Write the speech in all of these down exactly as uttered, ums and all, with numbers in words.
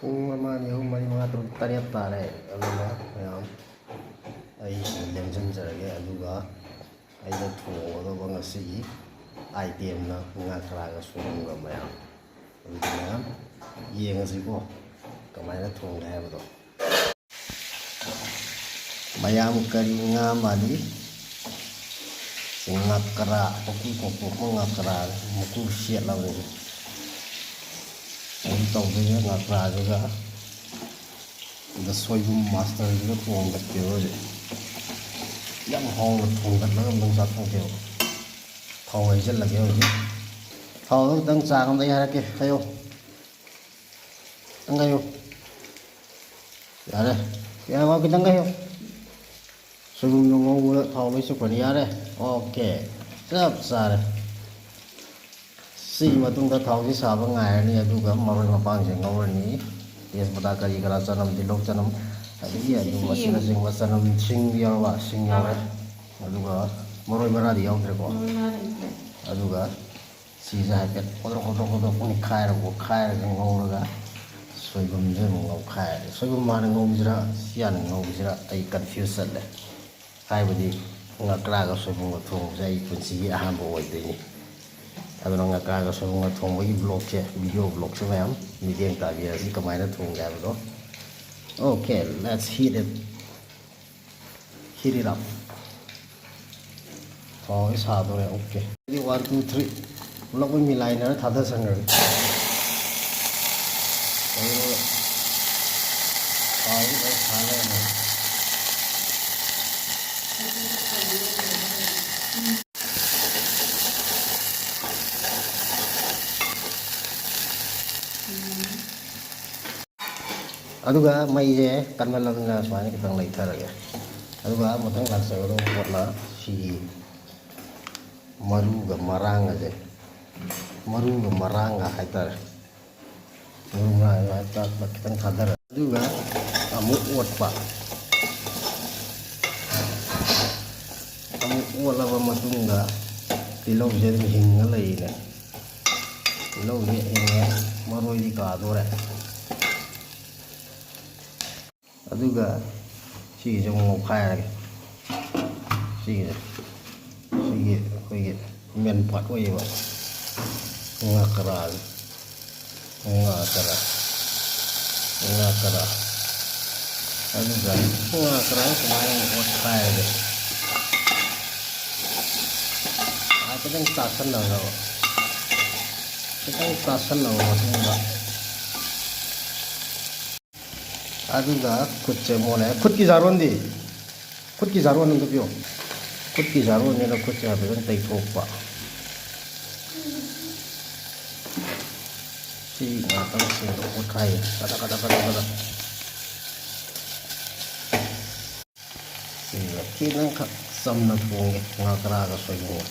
ꯄꯨꯡ ꯑꯃ, ꯑꯅꯤ, ꯑꯍꯨꯝ, ꯃꯔꯤ, ꯃꯉꯥ, ꯇꯔꯨꯛ, ꯇꯔꯦꯠ ꯇꯥꯔꯦ꯫ ꯑꯗꯨꯅ ꯃꯌꯥꯝ, ꯑꯩ ꯂꯦꯡꯁꯤꯟꯖꯔꯒꯦ꯫ ꯑꯗꯨꯒ ꯑꯩꯅ ꯊꯣꯡꯒꯗꯧꯕ ꯉꯁꯤꯒꯤ item ꯅ ꯉꯥ ꯈꯔꯥꯒ ꯁꯣꯏꯕꯨꯝꯒ ꯃꯌꯥꯝ꯫ ꯑꯗꯨꯗꯤ ꯃꯌꯥꯝ ꯌꯦꯡꯉꯁꯤꯀꯣ, ꯀꯃꯥꯏꯅ ꯊꯣꯡꯒꯦ ꯍꯥꯏꯕꯗꯣ꯫ ꯃꯌꯥꯝ, ꯀꯔꯤ ꯉꯥ ꯃꯥꯜꯂꯤ? ꯉꯀ꯭ꯔꯥ, ꯃꯀꯨ ꯀꯣꯛꯊꯣꯛꯄ ꯉꯀ꯭ꯔꯥ, ꯃꯀꯨ ꯁꯦꯠꯂꯕꯅꯤ꯫ ꯑꯗꯨ ꯇꯧꯗꯣꯏꯅꯦ ꯉꯀ꯭ꯔꯥꯁꯤꯒ꯫ ꯑꯗ ꯁꯣꯏꯕꯨꯝ master ꯁꯤꯒ ꯊꯣꯡꯒꯠꯀꯦꯕ ꯍꯧꯖꯤꯛ꯫ ꯌꯥꯝ ꯍꯥꯎꯅ ꯊꯣꯡꯒꯠꯂꯒ ꯑꯝꯇꯪ ꯆꯥꯊꯣꯛꯀꯦꯕ꯫ ꯊꯥꯎ ꯍꯩꯖꯤꯜꯂꯒꯦ ꯍꯧꯖꯤꯛ꯫ ꯊꯥꯎꯗꯣ ꯈꯤꯇꯪ ꯆꯥꯡ ꯑꯃꯗ ꯑꯩ ꯍꯥꯏꯔꯛꯀꯦ, ꯍꯥꯏꯌꯣ꯫ ꯈꯤꯇꯪ ꯍꯥꯏꯌꯣ꯫ ꯌꯥꯔꯦ꯫ ꯌꯥꯔꯦ, ꯈꯤꯇꯪ ꯍꯥꯏꯌꯣ꯫ ꯁꯣꯏꯕꯨꯝꯗꯣ ꯉꯧꯕꯗ ꯊꯥꯎ ꯂꯣꯏ ꯆꯨꯞꯈ꯭ꯔꯅꯤ꯫ ꯌꯥꯔꯦ꯫ Okay꯫ ꯆꯞ ꯆꯥꯔꯦ꯫ ꯁꯤꯒꯤ ꯃꯇꯨꯡꯗ ꯊꯥꯎꯁꯤ ꯁꯥꯕ ꯉꯥꯏꯔꯅꯤ, ꯑꯗꯨꯒ ꯃꯔꯣꯏ ꯃꯄꯥꯡꯁꯦ ꯉꯧꯔꯅꯤ꯫ ꯇꯦꯖꯄꯇꯥ, ꯀꯔꯤ ꯀꯔꯥ, ꯆꯅꯝ, ꯇꯤꯜꯍꯧ, ꯆꯅꯝ, ꯑꯗꯒꯤ ꯑꯗꯨꯝ ꯑꯁꯤꯅꯆꯤꯡꯕ, ꯆꯅꯝ, ꯁꯤꯡ ꯌꯥꯎꯔꯕ, ꯁꯤꯡ ꯌꯥꯎꯔꯦ꯫ ꯑꯗꯨꯒ ꯃꯔꯣꯏ ꯃꯔꯥꯗꯤ ꯌꯥꯎꯗ꯭ꯔꯦꯀꯣ꯫ ꯃꯔꯣꯏ ꯃꯔꯥꯗꯤ ꯌꯥꯎꯗ꯭ꯔꯦ꯫ ꯑꯗꯨꯒ ꯁꯤꯁꯦ ꯍꯥꯏꯐꯦꯠ ꯈꯣꯗ꯭ꯔꯣꯛ ꯈꯣꯗ꯭ꯔꯣꯛ ꯈꯣꯗ꯭ꯔꯣꯛ ꯑꯣꯠꯈꯥꯏꯔꯒ, ꯑꯣꯠꯈꯥꯏꯔꯒ ꯉꯧꯔꯒ ꯁꯣꯏꯕꯨꯝꯁꯦ ꯑꯃꯨꯛ ꯉꯧꯈꯥꯏꯔꯦ꯫ ꯁꯣꯏꯕꯨꯝ ꯍꯥꯟꯅ ꯉꯧꯁꯤꯔꯥ, ꯁꯤ ꯍꯥꯟꯅ ꯉꯧꯁꯤꯔꯥ, ꯑꯩ confuse ꯆꯠꯂꯦ꯫ ꯍꯥꯏꯕꯗꯤ ꯉꯀ꯭ꯔꯥꯒ ꯁꯣꯏꯕꯨꯝꯒ ꯊꯣꯡꯕꯁꯦ ꯑꯩ ꯄꯨꯟꯁꯤꯒꯤ ꯑꯍꯥꯟꯕ ꯑꯣꯏꯗꯣꯏꯅꯤ꯫ ꯑꯗꯨꯅ ꯉꯀ꯭ꯔꯥꯒ ꯁꯣꯏꯕꯨꯝꯒ ꯊꯣꯡꯕꯒꯤ vlog ꯁꯦ, video vlog ꯁꯦ ꯃꯌꯥꯝ ꯃꯤꯠꯌꯦꯡ ꯇꯥꯕꯤꯔꯁꯤ ꯀꯃꯥꯏꯅ ꯊꯣꯡꯒꯦ ꯍꯥꯏꯕꯗꯣ꯫ Okay, let's heat it. Heat it up. ꯊꯥꯎꯁꯤ ꯁꯥꯗꯣꯔꯦ꯫ Okay꯫ ꯑꯗꯨꯗꯤ one, two, three꯫ ꯄꯨꯂꯞ ꯑꯣꯏꯅ ꯃꯤꯂꯥꯏꯅꯔ ꯊꯥꯗꯁꯟꯈ꯭ꯔꯒꯦ꯫ ꯑꯗꯨꯒ ꯊꯥꯎꯁꯤ ꯐꯖꯅ ꯁꯥ ꯂꯩꯔꯝꯃꯦ꯫ ꯑꯗꯨꯒ ꯃꯩꯁꯦ ꯀꯟꯃꯜꯂꯕꯅꯤꯅ ꯁꯨꯃꯥꯏꯅ ꯈꯤꯇꯪ ꯂꯩꯊꯔꯒꯦ꯫ ꯑꯗꯨꯒ ꯃꯊꯪ ꯂꯥꯛꯆꯒꯗꯧꯕ ꯄꯣꯠꯅ ꯁꯤꯒꯤ ꯃꯔꯨꯒ ꯃꯔꯥꯡ ꯑꯁꯦ, ꯃꯔꯨꯒ ꯃꯔꯥꯡꯒ ꯍꯥꯏꯇꯥꯔꯦ꯫ ꯃꯔꯨ ꯃꯔꯥꯡ ꯑꯗꯨꯃꯥꯏꯅ ꯇꯛ ꯇꯛ ꯈꯤꯇꯪ ꯊꯥꯗꯔꯒ, ꯑꯗꯨꯒ ꯑꯃꯨꯛ ꯑꯣꯠꯄ꯫ ꯑꯃꯨꯛ ꯑꯣꯠꯂꯕ ꯃꯇꯨꯡꯗ ꯇꯤꯜꯍꯧꯁꯦ ꯑꯗꯨꯝ ꯍꯤꯡꯉ ꯂꯩꯔꯤꯅꯦ꯫ ꯇꯤꯜꯍꯧꯁꯦ ꯍꯤꯡꯉꯦ, ꯃꯔꯣꯏꯗꯤ ꯀꯥꯗꯣꯔꯦ꯫ ꯑꯗꯨꯒ ꯁꯤꯒꯤꯁꯦ ꯑꯃꯨꯛ ꯉꯧꯈꯥꯏꯔꯒꯦ꯫ ꯁꯤꯒꯤꯁꯦ, ꯁꯤꯒꯤ ꯑꯩꯈꯣꯏꯒꯤ ꯃꯦꯟ ꯄꯥꯔꯠ ꯑꯣꯏꯌꯦꯕ ꯉꯀ꯭ꯔꯥꯁꯦ꯫ ꯉꯀ꯭ꯔꯥ, ꯉꯀ꯭ꯔꯥ꯫ ꯑꯗꯨꯒ ꯉꯀ꯭ꯔꯥ ꯁꯨꯃꯥꯏꯅ ꯑꯃꯨꯛ ꯑꯣꯠꯈꯥꯏꯔꯒꯦ꯫ ꯍꯥꯏꯐꯦꯠꯇꯪ ꯆꯥꯁꯟꯅꯅꯕ, ꯈꯤꯇꯪ ꯆꯥꯁꯟꯅꯕ ꯃꯇꯨꯡꯗ, ꯑꯗꯨꯒ ꯈꯨꯠꯁꯦ ꯃꯣꯠꯂꯦ꯫ ꯈꯨꯠꯀꯤ ꯆꯥꯔꯣꯟꯗꯤ? ꯈꯨꯠꯀꯤ ꯆꯥꯔꯣꯟ ꯑꯝꯇ ꯄꯤꯌꯣ꯫ ꯈꯨꯠꯀꯤ ꯆꯥꯔꯣꯟꯁꯤꯅ ꯈꯨꯠꯁꯦ ꯍꯥꯏꯐꯦꯠꯇꯪ ꯇꯩꯊꯣꯛꯄ꯫ ꯁꯤ ꯉꯥꯛꯇꯪ ꯁꯦꯡꯗꯣꯛ ꯈꯣꯠꯈꯥꯏ꯫ ꯀꯗ ꯀꯗ ꯀꯗ ꯀꯗ꯫ ꯁꯤꯒ ꯈꯤꯇꯪꯈꯛ ꯆꯝꯅ ꯊꯣꯡꯒꯦ꯫ ꯉꯀ꯭ꯔꯥꯒ ꯁꯣꯏꯕꯨꯝꯒ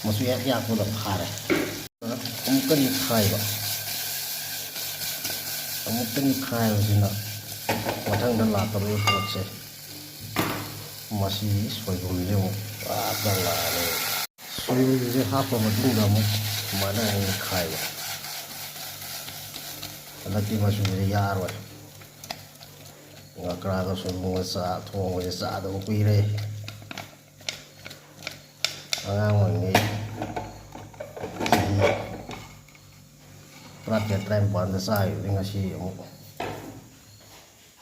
ꯃꯆꯨ ꯍꯦꯛ ꯌꯥꯛꯄꯗ ꯐꯥꯔꯦ꯫ ꯑꯃꯨꯛꯀ ꯅꯤꯛꯈꯥꯏꯕ꯫ ꯑꯃꯨꯛꯀ ꯅꯤꯛꯈꯥꯏꯕꯁꯤꯅ ꯃꯊꯪꯗ ꯂꯥꯛꯀꯗꯧꯔꯤꯕ ꯄꯣꯠꯁꯦ, ꯃꯁꯤ ꯁꯣꯏꯕꯨꯝꯁꯦ ꯑꯃꯨꯛ ꯄꯨꯔꯥ ꯆꯪꯂꯛꯑꯅꯤ꯫ ꯁꯣꯏꯕꯨꯝꯁꯦ ꯍꯥꯞꯄ ꯃꯇꯨꯡꯗ ꯑꯃꯨꯛ ꯁꯨꯃꯥꯏꯅ ꯑꯃꯨꯛ ꯅꯤꯛꯈꯥꯏꯕ꯫ ꯍꯟꯗꯛꯇꯤ ꯃꯆꯨꯁꯦ ꯌꯥꯔꯣꯏ꯫ ꯉꯀ꯭ꯔꯥꯒ ꯁꯣꯏꯕꯨꯝꯒ ꯆꯥ ꯊꯣꯡꯕꯁꯦ ꯆꯥꯗꯕ ꯀꯨꯏꯔꯦ꯫ ꯑꯉꯥꯡ ꯑꯣꯏꯔꯤꯉꯩ ꯆꯍꯤ ꯇꯔꯥꯇꯔꯦꯠ ꯇꯔꯥꯅꯤꯄꯥꯟꯗ ꯆꯥꯈꯤꯕꯗꯒꯤ ꯉꯁꯤ ꯑꯃꯨꯛ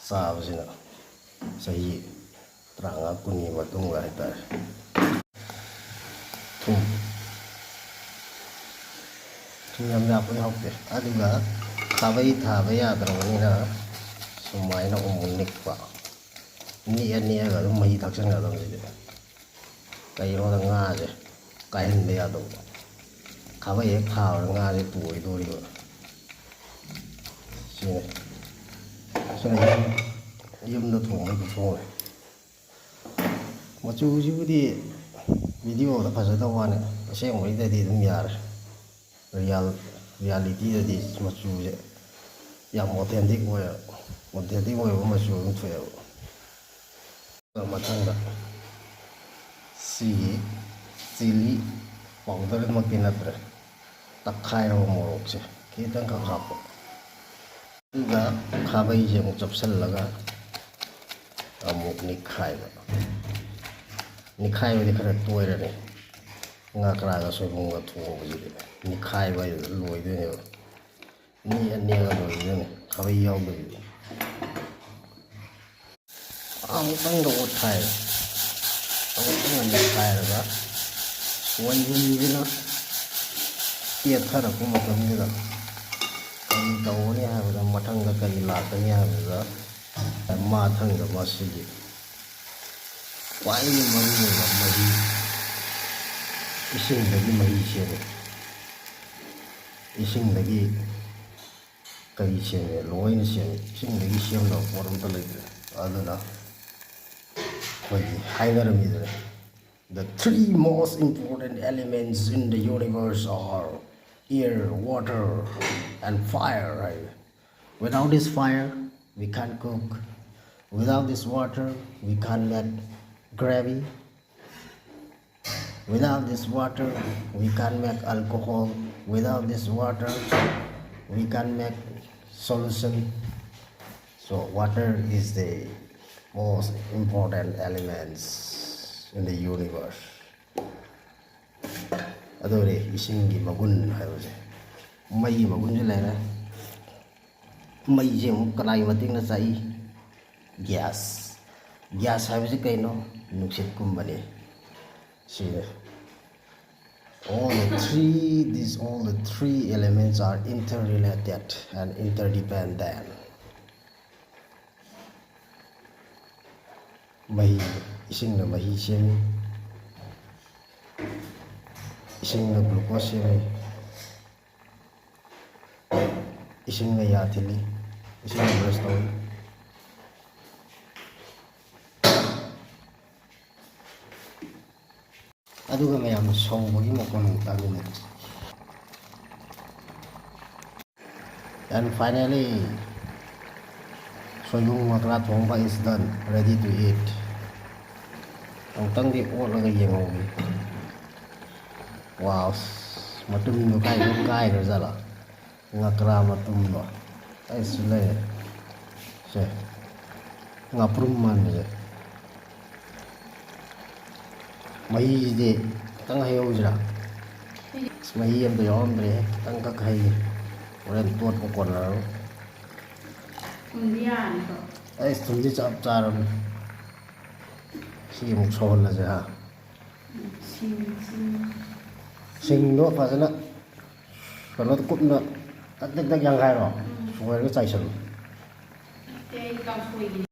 ꯆꯥꯕꯁꯤꯅ ꯆꯍꯤ ꯇꯔꯥꯃꯉꯥ ꯀꯨꯟꯒꯤ ꯃꯇꯨꯡꯗ ꯍꯥꯏꯇꯥꯔꯦ꯫ ꯊꯨꯝ, ꯊꯨꯝ ꯌꯥꯝ ꯌꯥꯛꯄꯗꯤ ꯍꯥꯎꯇꯦ꯫ ꯑꯗꯨꯒ ꯈꯥꯕꯩ ꯊꯥꯕ ꯌꯥꯗ꯭ꯔꯕꯅꯤꯅ ꯁꯨꯃꯥꯏꯅ ꯑꯃꯨꯛ ꯅꯤꯛꯄ꯫ ꯅꯤꯛꯑ ꯅꯤꯛꯑꯒ ꯑꯗꯨꯝ ꯃꯍꯤ ꯊꯥꯛꯆꯟꯒꯗꯕꯅꯤ ꯁꯤꯗꯤ꯫ ꯀꯩꯒꯤꯅꯣꯗ ꯉꯥꯁꯦ ꯀꯥꯏꯍꯟꯕ ꯌꯥꯗꯕ꯫ ꯈꯥꯕꯩ ꯍꯦꯛ ꯊꯥꯕꯗ ꯉꯥꯁꯦ ꯇꯣꯏꯗꯣꯔꯤꯕ꯫ ꯁꯤꯅꯤ꯫ ꯁꯤꯅ ꯌꯨꯝ-, ꯌꯨꯝꯗ ꯊꯣꯡꯕꯒꯤ ꯈꯨꯊꯣꯡꯅꯤ꯫ ꯃꯆꯨꯁꯤꯕꯨꯗꯤ ꯚꯤꯗꯤꯑꯣꯗ ꯐꯖꯗꯕ ꯋꯥꯅꯤ, ꯑꯁꯦꯡꯕꯩꯗꯗꯤ ꯑꯗꯨꯝ ꯌꯥꯔꯦ꯫ ꯔꯤꯌꯦꯜ-, ꯔꯤꯌꯦꯂꯤꯇꯤꯗꯗꯤ ꯃꯆꯨꯁꯦ ꯌꯥꯝ ꯑꯣꯊꯦꯟꯇꯤꯛ ꯑꯣꯏꯌꯦꯕ꯫ ꯑꯣꯊꯦꯟꯇꯤꯛ ꯑꯣꯏꯕ ꯃꯆꯨ ꯑꯗꯨꯝ ꯊꯣꯛꯑꯦꯕ꯫ ꯃꯊꯪꯗ ꯁꯤꯒꯤ ꯆꯤꯂꯤ ꯄꯥꯎꯗꯔꯃꯛꯇꯤ ꯅꯠꯇ꯭ꯔꯦ, ꯇꯛꯈꯥꯏꯔꯕ ꯃꯣꯔꯣꯛꯁꯦ ꯈꯤꯇꯪꯈꯛ ꯍꯥꯞꯄ꯫ ꯑꯗꯨꯒ ꯈꯥꯕꯩꯁꯦ ꯑꯃꯨꯛ ꯆꯞꯁꯤꯜꯂꯒ ꯑꯃꯨꯛ ꯅꯤꯛꯈꯥꯏꯕ꯫ ꯅꯤꯛꯈꯥꯏꯕꯗꯤ ꯈꯔ ꯇꯣꯏꯔꯅꯤ꯫ ꯉꯥꯀ꯭ꯔꯥꯒ ꯁꯣꯏꯕꯨꯝꯒ ꯊꯣꯡꯕꯁꯤꯗꯤ ꯅꯤꯛꯈꯥꯏꯕ ꯍꯥꯏꯗꯨꯗ ꯂꯣꯏꯗꯣꯏꯅꯦꯕ꯫ ꯃꯤ ꯑꯅꯤꯒ ꯂꯣꯏꯗꯣꯏꯅꯤ, ꯈꯥꯕꯩ ꯌꯥꯎꯗꯕꯤꯗ꯫ ꯑꯃꯨꯛꯇꯪꯗ ꯑꯣꯠꯈꯥꯏꯔꯦ꯫ ꯑꯃꯨꯛꯇꯪꯗ ꯅꯤꯛꯈꯥꯏꯔꯒ ꯁꯣꯏꯕꯨꯝꯁꯤꯅ ꯄꯦꯠꯊꯔꯛꯄ ꯃꯇꯝꯁꯤꯗ ꯀꯔꯤ ꯇꯧꯒꯅꯤ ꯍꯥꯏꯕꯗ, ꯃꯊꯪꯗ ꯀꯔꯤ ꯂꯥꯛꯀꯅꯤ ꯍꯥꯏꯕꯗ, ꯃꯊꯪꯗ ꯃꯁꯤꯒꯤ ꯈ꯭ꯋꯥꯏꯗꯒꯤ ꯃꯔꯨꯑꯣꯏꯕ ꯃꯍꯤ, ꯏꯁꯤꯡꯗꯒꯤ ꯃꯍꯤ ꯁꯦꯝꯃꯤ꯫ ꯏꯁꯤꯡꯗꯒꯤ ꯀꯔꯤ ꯁꯦꯝꯃꯤ? ꯂꯣꯏꯅ ꯁꯦꯝꯃꯤ꯫ ꯏꯁꯤꯡꯗꯒꯤ ꯁꯦꯝꯗꯕ ꯄꯣꯠ ꯑꯝꯇ ꯂꯩꯇ꯭ꯔꯦ꯫ ꯑꯗꯨꯅ ꯑꯩꯈꯣꯏꯒꯤ ꯍꯥꯏꯅꯔꯝꯃꯤꯗꯨꯅꯦ, "The three most important elements in the universe are air, water, and fire" ꯍꯥꯏꯕ꯫ Without this fire, we can't cook. Without this water, we can't make gravy. Without this water, we can't make alcohol. Without this water, we can't make solution. So water is the most important elements in the universe. ꯑꯗꯨꯅꯤ ꯏꯁꯤꯡꯒꯤ ꯃꯒꯨꯟ ꯍꯥꯏꯕꯁꯦ꯫ ꯃꯩꯒꯤ ꯃꯒꯨꯟꯁꯨ ꯂꯩꯔꯦ꯫ ꯃꯩꯁꯦ ꯑꯃꯨꯛ ꯀꯅꯥꯒꯤ ꯃꯇꯦꯡꯅ ꯆꯥꯛꯏ? ꯒ꯭ꯌꯥꯁ꯫ ꯒ꯭ꯌꯥꯁ ꯍꯥꯏꯕꯁꯤ ꯀꯩꯅꯣ? ꯅꯨꯡꯁꯤꯠꯀꯨꯝꯕꯅꯤ꯫ ꯁꯤꯅꯤ꯫ All the three, these all the three elements are interrelated and interdependent. ꯃꯍꯤ, ꯏꯁꯤꯡꯅ ꯃꯍꯤ ꯁꯦꯝꯃꯤ, ꯏꯁꯤꯡꯅ glucose ꯁꯦꯝꯃꯤ, ꯏꯁꯤꯡꯅ ꯌꯥ ꯊꯤꯜꯂꯤ, ꯏꯁꯤꯡꯅ brush ꯇꯧꯏ꯫ ꯑꯗꯨꯒ ꯃꯌꯥꯝꯅ ꯁꯧꯕꯒꯤ ꯃꯈꯣꯟ ꯑꯃꯨꯛ ꯇꯥꯃꯤꯟꯅꯔꯁꯤ꯫ And finally, ꯁꯣꯏꯕꯨꯝ ꯉꯥꯀ꯭ꯔꯥ ꯊꯣꯡꯕ is done, ready to eat. ꯑꯃꯨꯛꯇꯪꯗꯤ ꯑꯣꯠꯂꯒ ꯌꯦꯡꯍꯧꯒꯦ꯫ Wow, ꯃꯇꯨꯝꯗꯣ ꯀꯥꯏꯗ ꯀꯥꯏꯈ꯭ꯔꯖꯥꯠꯂꯣ? ꯉꯥꯀ꯭ꯔꯥ ꯃꯇꯨꯝꯗꯣ ꯑꯩꯁꯨ ꯂꯩꯔꯦ꯫ ꯁꯦ꯫ ꯉꯥꯄ꯭ꯔꯨꯝ ꯃꯥꯟꯕꯁꯦ꯫ ꯃꯍꯤꯁꯤꯗꯤ ꯈꯤꯇꯪ ꯍꯩꯍꯧꯁꯤꯔꯥ? ꯑꯁ, ꯃꯍꯤ ꯑꯝꯇ ꯌꯥꯎꯔꯝꯗ꯭ꯔꯦ, ꯈꯤꯇꯪꯈꯛ ꯍꯩꯒꯦ꯫ ꯍꯣꯔꯦꯟ ꯇꯣꯠꯄ ꯀꯣꯟꯅꯔꯔꯣꯏ꯫ ꯊꯨꯝꯗꯤ ꯌꯥꯔꯅꯤꯀꯣ? ꯑꯩꯁ, ꯊꯨꯝꯗꯤ ꯆꯞ ꯆꯥꯔꯕꯅꯤ꯫ ꯁꯤ ꯑꯃꯨꯛ ꯁꯧꯍꯜꯂꯁꯦ ꯍꯥ꯫ ꯁꯤꯡ ꯁꯤꯡ ꯁꯤꯡꯗꯣ ꯐꯖꯅ ꯀꯩꯅꯣꯗ ꯀꯨꯞꯅ ꯇꯛ ꯇꯛ ꯇꯛ ꯌꯥꯡꯈꯥꯏꯔꯣ꯫ ꯎꯝ꯫ ꯁꯣꯏꯔꯒ ꯆꯥꯏꯁꯜꯂꯣ꯫ ꯅꯠꯇꯦ, ꯑꯩ ꯀꯥꯡꯁꯣꯏꯒꯤꯅꯦ꯫